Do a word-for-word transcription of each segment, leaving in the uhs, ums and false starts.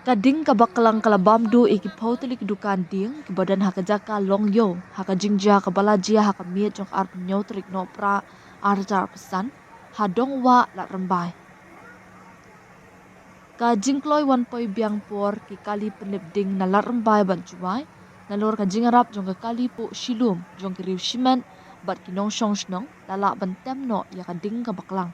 Ka ding kaba klang ka la bam duh ïa ki phew tylli ki dukan dieng kiba don ha ka jaka Longïew ha ka jingjia kaba la jia ha ka miet jong ka arphew hynñiew tarik Nohprah arhajar arphew san ha Dongwah, Ladrymbai. Ka jingkloi wan poi biang por ki kali pynlip ding na Ladrymbai bad Jowai nalor ka jingïarap jong ka kali puh shilum jong ki riew shimet bad ki nongshong shnong la lah ban tem noh ïa ka ding kaba klang.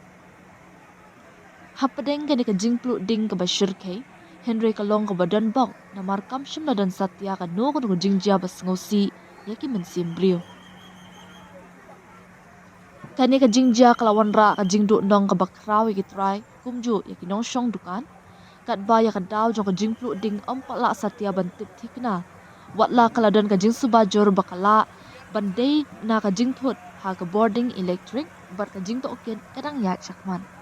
Hapdeng kane ka jingpluh ding kaba shyrkhei, hynrei ka long kaba don bok namar kam shym la don satia kano kano ka jingjia ba sngewsih ïa ki mynsiem briew. Kane ka jingjia ka la wanrah ka jingduhnong kaba khraw ïa ki trai kumjuh ïa ki nongshong dukan, katba ïa ka daw jong ka jingpluh ding ym pat lah satia ban tip thikna, watla ka la don ka jingsuba jur ba ka lah ban dei na ka jingthut ha ka bording elektrik bad ka jingtohkit ka dang ïaid shakhmat.